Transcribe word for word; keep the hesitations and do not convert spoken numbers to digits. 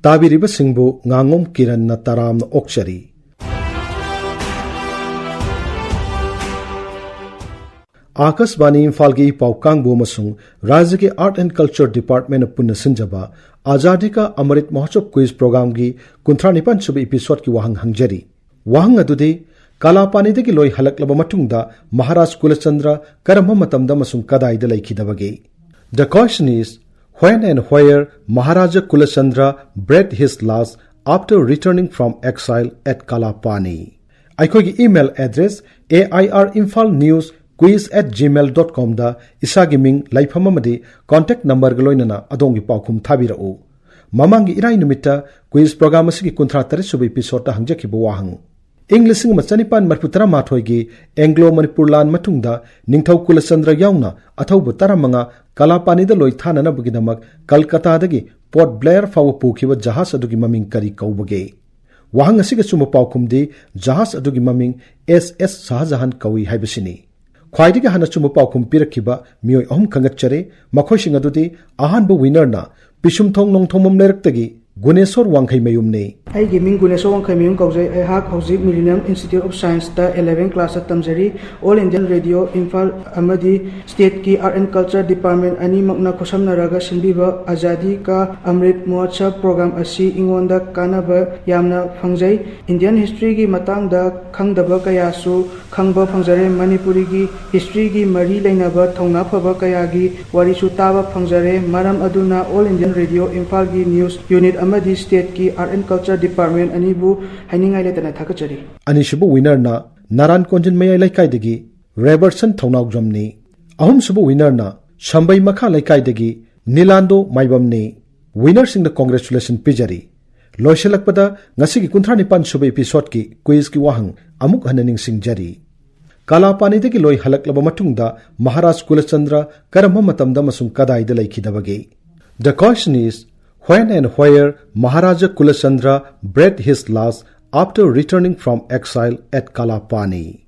ꯇꯥꯕꯤꯔꯤꯕꯁꯤꯡꯕꯨ ꯉꯥꯉꯣꯝ ꯀꯤꯔꯟꯅ ꯇꯔꯥꯝꯅ ꯑꯣꯛꯆꯔꯤ꯫ ꯑꯥꯀꯥꯁꯕꯥꯅꯤ ꯏꯝꯐꯥꯜꯒꯤ ꯄꯥꯎ ꯀꯥꯡꯕꯨ ꯑꯃꯁꯨꯡ ꯔꯥꯖ꯭ꯌꯒꯤ Art and Culture Department ꯅ ꯄꯨꯟꯅ ꯁꯤꯟꯖꯕ ꯑꯖꯥꯗꯤ ꯀꯥ ꯑꯃꯔꯤꯠ ꯃꯍꯣꯠꯁꯕ ꯀ꯭ꯋꯤꯖ ꯄ꯭ꯔꯣꯒ꯭ꯔꯥꯝꯒꯤ ꯀꯨꯟꯊ꯭ꯔꯥ ꯅꯤꯄꯥꯟ ꯁꯨꯕ ꯏꯄꯤꯁꯣꯗꯀꯤ ꯋꯥꯍꯪ ꯍꯪꯖꯔꯤ꯫ ꯋꯥꯍꯪ ꯑꯗꯨꯗꯤ, ꯀꯥꯂꯥꯄꯥꯅꯤꯗꯒꯤ ꯂꯣꯏ ꯍꯜꯂꯛꯂꯕ ꯃꯇꯨꯡꯗ ꯃꯍꯥꯔꯥꯖ ꯀꯨꯂꯆꯟꯗ꯭ꯔ ꯀꯔꯝꯕ ꯃꯇꯝꯗ ꯑꯃꯁꯨꯡ ꯀꯗꯥꯏꯗ ꯂꯩꯈꯤꯗꯕꯒꯦ? The question is, when and where Maharaja Kulachandra breathed his last after returning from exile at Kalapani? ꯑꯩꯈꯣꯏꯒꯤ email address A I R Imphal News Quiz at gmail dot com ꯗ ꯏꯁꯥꯒꯤ ꯃꯤꯡ, ꯂꯩꯐꯝ ꯑꯃꯗꯤ contact number ꯒ ꯂꯣꯏꯅꯅ ꯑꯗꯣꯝꯒꯤ ꯄꯥꯎꯈꯨꯝ ꯊꯥꯕꯤꯔꯛꯎ꯫ ꯃꯃꯥꯡꯒꯤ ꯏꯔꯥꯏ ꯅꯨꯃꯤꯠꯇ ꯀ꯭ꯋꯤꯖ ꯄ꯭ꯔꯣꯒ꯭ꯔꯥꯝ ꯑꯁꯤꯒꯤ ꯀꯨꯟꯊ꯭ꯔꯥ ꯇꯔꯦꯠ ꯁꯨꯕ ꯏꯄꯤꯁꯣꯗꯇ ꯍꯪꯖꯈꯤꯕ ꯋꯥꯍꯪ꯫ ꯏꯪ ꯂꯤꯁꯤꯡ ꯑꯃ ꯆꯅꯤꯄꯥꯟ ꯃꯔꯤꯐꯨ ꯇꯔꯥꯃꯥꯊꯣꯏꯒꯤ ꯑꯦꯡꯒ꯭ꯂꯣ ꯃꯅꯤꯄꯨꯔ ꯂꯥꯟ ꯃꯇꯨꯡꯗ ꯅꯤꯡꯊꯧ ꯀꯨꯂꯆꯟꯗ꯭ꯔ ꯌꯥꯎꯅ ꯑꯊꯧꯕ ꯇꯔꯥꯃꯉꯥ ꯀꯂꯥꯄꯥꯅꯤꯗ ꯂꯣꯏ ꯊꯥꯅꯅꯕꯒꯤꯗꯃꯛ ꯀꯜꯀꯇꯥꯗꯒꯤ ꯄꯣꯔꯠ ꯕ꯭ꯂꯦꯌꯔ ꯐꯥꯎꯕ ꯄꯨꯈꯤꯕ ꯖꯍꯥꯖ ꯑꯗꯨꯒꯤ ꯃꯃꯤꯡ ꯀꯔꯤ ꯀꯧꯕꯒꯦ? ꯋꯥꯍꯪ ꯑꯁꯤꯒꯤ ꯑꯆꯨꯝꯕ ꯄꯥꯎꯈꯨꯝꯗꯤ ꯖꯍꯥꯖ ꯑꯗꯨꯒꯤ ꯃꯃꯤꯡ S S ꯁꯍꯥꯖꯍꯥꯟ ꯀꯧꯏ ꯍꯥꯏꯕꯁꯤꯅꯤ꯫ ꯈ꯭ꯋꯥꯏꯗꯒꯤ ꯍꯥꯟꯅ ꯆꯨꯝꯕ ꯄꯥꯎꯈꯨꯝ ꯄꯤꯔꯛꯈꯤꯕ ꯃꯤꯑꯣꯏ ꯑꯍꯨꯝ ꯈꯟꯒꯠꯆꯔꯦ꯫ ꯃꯈꯣꯏꯁꯤꯡ ꯑꯗꯨꯗꯤ, ꯑꯍꯥꯟꯕ ꯋꯤꯅꯔꯅ ꯄꯤꯁꯨꯝꯊꯣꯡ ꯅꯣꯡꯊꯣꯡꯕꯝ ꯂꯩꯔꯛꯇꯒꯤ ꯒꯨꯅꯦꯁꯣꯔ ꯋꯥꯡꯈꯩꯃꯌꯨꯝꯅꯤ꯫ ꯑꯩꯒꯤ ꯃꯤꯡ ꯒꯨꯅꯦꯁꯣꯔ ꯋꯥꯡꯈꯩꯃꯌꯨꯝ ꯀꯧꯖꯩ꯫ ꯑꯩꯍꯥꯛ ꯍꯧꯖꯤꯛ Millennium Institute of Science ꯇ eleven class ꯇ ꯇꯝꯖꯔꯤ꯫ All Indian Radio ꯏꯝꯐꯥꯜ ꯑꯃꯗꯤ state ꯀꯤ Art and Culture Department ꯑꯅꯤꯃꯛꯅ ꯈꯨꯠꯁꯝꯅꯔꯒ ꯁꯤꯟꯕꯤꯕ ꯑꯖꯥꯗꯤ ꯀꯥ ꯑꯃ꯭ꯔꯤꯠ ꯃꯍꯣꯠꯁꯕ ꯄ꯭ꯔꯣꯒ꯭ꯔꯥꯝ ꯑꯁꯤ ꯑꯩꯉꯣꯟꯗ ꯀꯥꯟꯅꯕ ꯌꯥꯝꯅ ꯐꯪꯖꯩ꯫ Indian history ꯒꯤ ꯃꯇꯥꯡꯗ ꯈꯪꯗꯕ ꯀꯌꯥꯁꯨ ꯈꯪꯕ ꯐꯪꯖꯔꯦ꯫ ꯃꯅꯤꯄꯨꯔꯤꯒꯤ history ꯒꯤ ꯃꯔꯤ ꯂꯩꯅꯕ ꯊꯧꯅꯥ ꯐꯕ ꯀꯌꯥꯒꯤ ꯋꯥꯔꯤꯁꯨ ꯇꯥꯕ ꯐꯪꯖꯔꯦ꯫ ꯃꯔꯝ ꯑꯗꯨꯅ All Indian Radio ꯏꯝꯐꯥꯜꯒꯤ news unit ꯑꯃꯗꯤ state ꯀꯤ Art and Culture Department ꯑꯅꯤꯕꯨ ꯍꯥꯏꯅꯤꯡꯉꯥꯏ ꯂꯩꯇꯅ ꯊꯥꯒꯠꯆꯔꯤ꯫ ꯑꯅꯤꯁꯨꯕ ꯋꯤꯅꯔꯅ ꯅꯥꯔꯥꯟ ꯀꯣꯟꯖꯤꯟ ꯃꯌꯥꯏ ꯂꯩꯀꯥꯏꯗꯒꯤ ꯔꯦꯕꯔꯁꯟ ꯊꯧꯅꯥꯎꯖꯝꯅꯤ꯫ ꯑꯍꯨꯝꯁꯨꯕ ꯋꯤꯅꯔꯅ ꯁꯝꯕꯩ ꯃꯈꯥ ꯂꯩꯀꯥꯏꯗꯒꯤ ꯅꯤꯂꯥꯟꯗꯣ ꯃꯥꯏꯕꯝꯅꯤ꯫ ꯋꯤꯅꯔꯁꯤꯡꯗ congratulation ꯄꯤꯖꯔꯤ꯫ ꯂꯣꯏꯁꯤꯜꯂꯛꯄꯗ ꯉꯁꯤꯒꯤ ꯀꯨꯟꯊ꯭ꯔꯥ ꯅꯤꯄꯥꯟ ꯁꯨꯕ ꯏꯄꯤꯁꯣꯗꯀꯤ ꯀ꯭ꯋꯤꯖꯀꯤ ꯋꯥꯍꯪ ꯑꯃꯨꯛ ꯍꯟꯅ ꯅꯤꯡꯁꯤꯡꯖꯔꯤ꯫ ꯀꯂꯥꯄꯥꯅꯤꯗꯒꯤ ꯂꯣꯏ ꯍꯜꯂꯛꯂꯕ ꯃꯇꯨꯡꯗ ꯃꯍꯥꯔꯥꯖ ꯀꯨꯂꯆꯟꯗ꯭ꯔ ꯀꯔꯝꯕ ꯃꯇꯝꯗ ꯑꯃꯁꯨꯡ ꯀꯗꯥꯏꯗ ꯂꯩꯈꯤꯗꯕꯒꯦ? The question is, when and where Maharaja Kulachandra breathed his last after returning from exile at Kalapani?